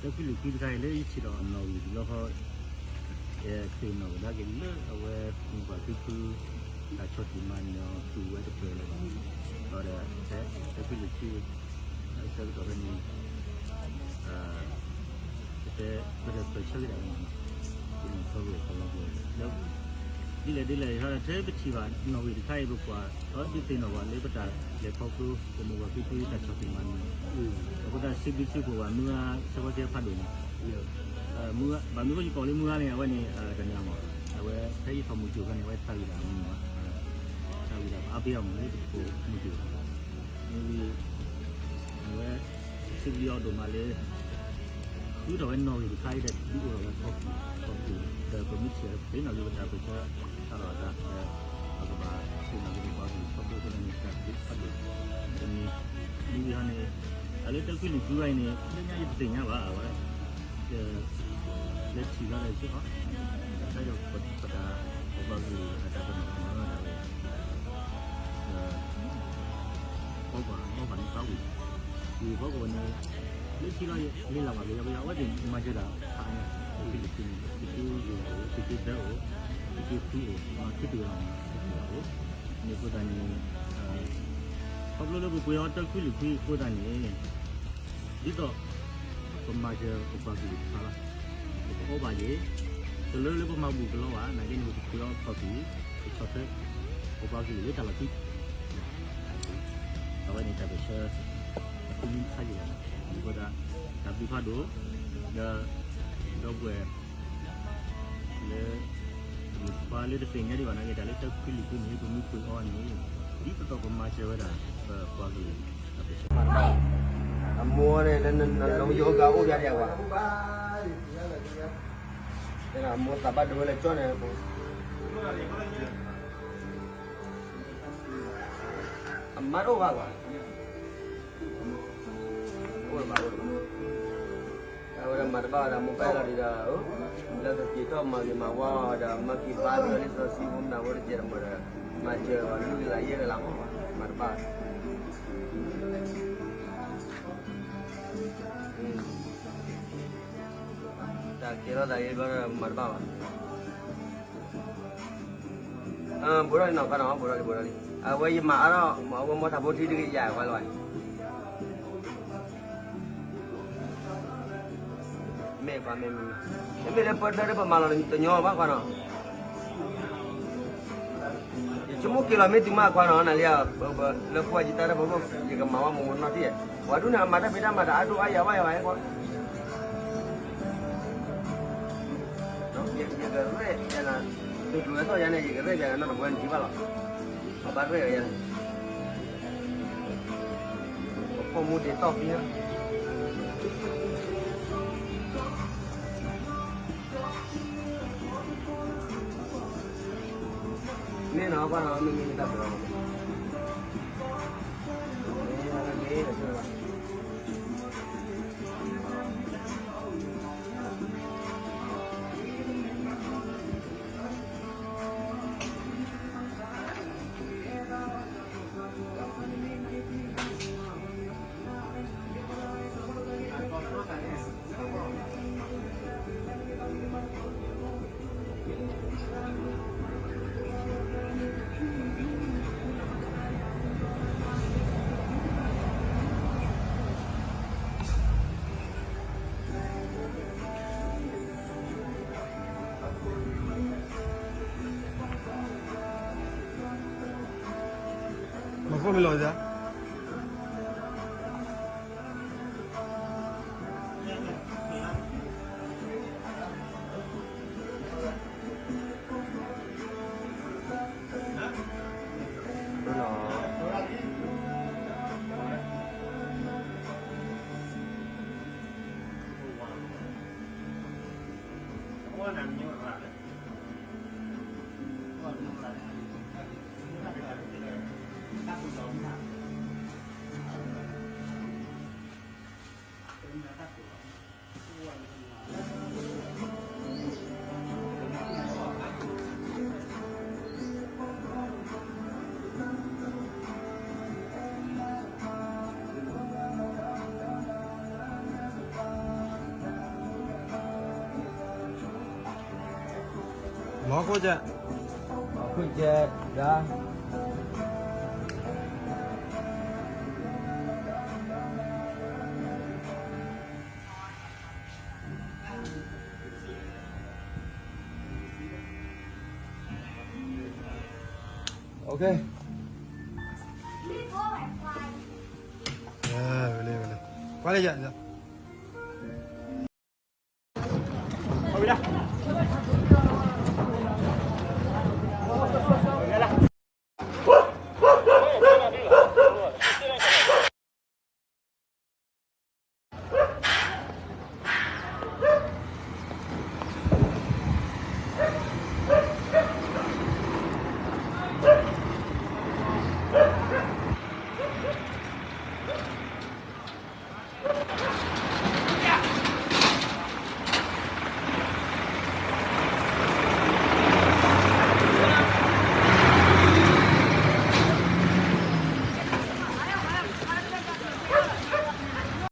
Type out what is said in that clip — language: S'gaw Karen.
တၢ်ခွံလုၢ်ခွံတခါအံၤလၢယထံၣ်ဒီးအနီၣ်ဂံၢ်တဘျီဃီ ယသ့ၣ်နီၣ်ကဒါက့ၤလၢအဝဲ မုၢ်ပှၢ်ဖံဖု တၢ်ဆီၣ်တံၢ်မၤနၢၤအီၤ တူၢ်ဝဲတပၢၢ်လၢၤဘၣ်. ဒီးတၢ်ခွံလုၢ်ခွံ အဆၢကတီၢ်ဖဲန့ၣ် ပတဲပတပၢၢ်ဆၢကဒါက့ၤ ဒ်လဲၣ်ဒ်လဲၣ် ယဟီဒီးထဲပထံၣ်ဘၣ်နီၣ်ဂံၢ်တခါအံၤ ပကွၢ်ဒီးဒုးသ့ၣ်နီၣ်ဘၣ်လၢပတၢ်လဲၤခီဖျိ ပမိၢ်ပှၢ်ဖံဖုတၢ်ဆီၣ်တံၢ်မၤနၢၤ အဃိသတးစံးဘျုးစံးဖှိၣ်ဘၣ်မုၢ်ဂၤ ဆၢကီၢ်စ့ဖးဒိၣ်န့ၣ် ဘၣ်မနုၤဃိယကိးလၢမုၢ်ဂၤန့ၣ် အဝဲန့ၣ် တနၤမး အဝဲဖဲယထီၣ်မုၢ်ကၠိၣ်အခါန့ၣ် အဝဲသးဝံၣ်တၢ်မုၢ်ဂၤ သးဝံၣ်တၢ်ပအါဖဲအီၤမးလၢပကပိာ်မုၢ်ကၠိၣ် မ့ၢ်ဝံၤ အဝဲ စံးဘျုးအီၤဒိၣ်မးလၢ ဃုထီၣ်ဝဲနီၣ်ဂံၢ်တခါအံၤဒီး ဒုးအိၣ်ထီၣ်ဝဲခီၣ်ဖံး ခီၣ်ဖံး ဒီးပမ့ၢ်ထံၣ်အီၤတသ့နီၣ်ဂံၢ်ပတၢ်ပၢၢ်ဆၢ တၢ်လီၢ်အသး ဒီးပကဘၣ်သ့ၣ်နီၣ်ဂံၢ်ပပှၤကလုာ်ခီဖျိအဃိန့ၣ် တၢ်ဘျုးဖးဒိၣ် တမံၤ မ့ၢ်ဝံၤဟီန့ၣ် တၢ်လၢတၢ်ခွံလုၢ်ခွံဝဲအံၤန့ၣ် လၢညါယတသ့ၣ်ညါဘၣ် အဝဲ လၢထံၣ်လီၤဒီးစ့ၢ်ကီး တၢ်ဒီးပတၢ် ပပှၤကလုာ်အတၢ်ပနီၣ်မၤနီၣ်ဒၣ်ဝဲ ဖီကွၢ် ဖီကွၢ်န့ၣ်သးဝံၣ် ဝံၣ်ဖီကွၢ်န့ၣ် လၢခံလီၤ လ့လၢ်ဘၣ်ကယီကယီ အဝဲသ့ၣ်မၤစၢၤတၢ်ဖးန့ၣ် သုးက့လွံၢ်န့ၣ် သုးက့ယဲၢ်အိၣ် သုးက့သၢအိၣ် သုးက့ဃုအိၣ် မၤခံတဂၤလီၤ ခံတဂၤအိၣ် န့ၣ်အဃိသတးန့ၣ် ခီဖျိလၢပပှ့ၤအီၤတၢ်ခွံလုၢ်ခွံအဃိသတးန့ၣ် ဒ်သိး ပမၤစၢၤပပှၤကလုာ်တဖၣ်လီၤ. ပကအီၣ်ဘၣ်က့ၤ တလၢလၢပမၤဘူၣ်ကလီဘၣ် နာ်က့န့ၣ် ပပှ့ၤအီၤခီၣ်ဖံး ပဆီၣ်ထွဲ ပပှၤကလုာ်လၢတၢ်လီၢ်ခံ အဝဲန့ၣ်တၢ်ပၢၢ်ဆၢ အမံၤတခါယံၤလီၤ. အဃိသတး တၢ်ဘျုးဖးဒိၣ် ဒီး ဒီပုၢ်ဝဲၢ် လၢ ပှၤလၢတသ့ၣ်ညါဒံးဘၣ်နာ်က့ တၢ်လၢတၢ်ခွံလုၢ်ခွံန့ၣ် ပမ့ၢ်ပှ့ၤအီၤန့ၣ် ဒ်သိးပမၤစၢၤဝဲဒၣ် ပပှၤကလုာ် အမိၢ်န့ၣ်လၢနလီယိၤကၤအိၣ် ယၤဒံးအဝဲ အမိၢ်သးဘၣ်ဒိဝဲလၢကၠီန့ၣ် အမါတအိၣ်ဘၣ်ကွၢ် အိၣ်ဘၣ်အိၣ်ဘၣ် အဝဲဒၣ်မၤတဘၣ်ဝဲဒၣ်မိၢ်ပၢ်လီၤဒံးဒီး လၢကက့ၤထီၣ်မၤဂ့ၤမၤဝါဒီး မၤက့ၤဘါသလၢလံာ်စီဆှံဖိမနုၤဖိတကဲးတမီၤဒီး မၤစၢၤဝဲလွံၢ်ကလးယဲၢ်ကလးမး မၤတဘၣ် တၢ်ကဲထီၣ်သးယဲၢ်ဘျီဒီးမၤတဘၣ်ဘၣ် ဘူးထီၣ်လံနီၤ ခါနီၤ ဘူးထီၣ်လံ ဘူးထီၣ်လံ အဝဲယမၤအါထီၣ် အဝဲမိၢ်ထးဖိထံတဂ့ၤယၤကွၢ်လီၤ မ့ၢ်ကွၢ်မ့ၢ်မ့ၢ် မ့မ့ၢ်လၢပၢတၢ်ဒီးပမၤလီၤတညီဘၣ်ကွၢ်နီၤ ယဆိကမိၣ်က့ၤလီၤမ့ၢ်တုၤမးကွၢ်နီၤ နၤလံ လၢပှၤယတၢ်တၢ်ဖိ ယကမၤဝဲမူးမူးနီၢ်ထံၣ် ပှၤဒူၣ်န့ၣ် အမၤတၢ်ဖံးတၢ်မၤတၢ်အါဒိၣ်အါယၤဘၣ်ယၤဘၣ်ကွၢ် ယကရဲၣ်ယၤနၤ သုးကျိၤဝဲသီၣ်ယၤန့ၣ် ယကရဲၣ်ယၤနီတပှဲၤနထံၣ်ဘၣ်လီၤ အဘၣ်ရဲၣ်ဝဲယၤန့ၣ် ပဖိမူဒံးတီၢ်ဖံလီၤ မ့ၢ်နီၤ ကွၢ်နီၤ မ့မ့ၢ်တၢ်ပၢၢ်လီၤ မ့ၢ် မၤဖိမ့ၢ်လီၤ မီခိၣ်ကဲ, မီခိၣ်ကဲ, ဒါ. Okay. ဝဲလၢ, ဝဲလၢ, ကွၢ်လၢယၤ, ဝဲဒၣ်.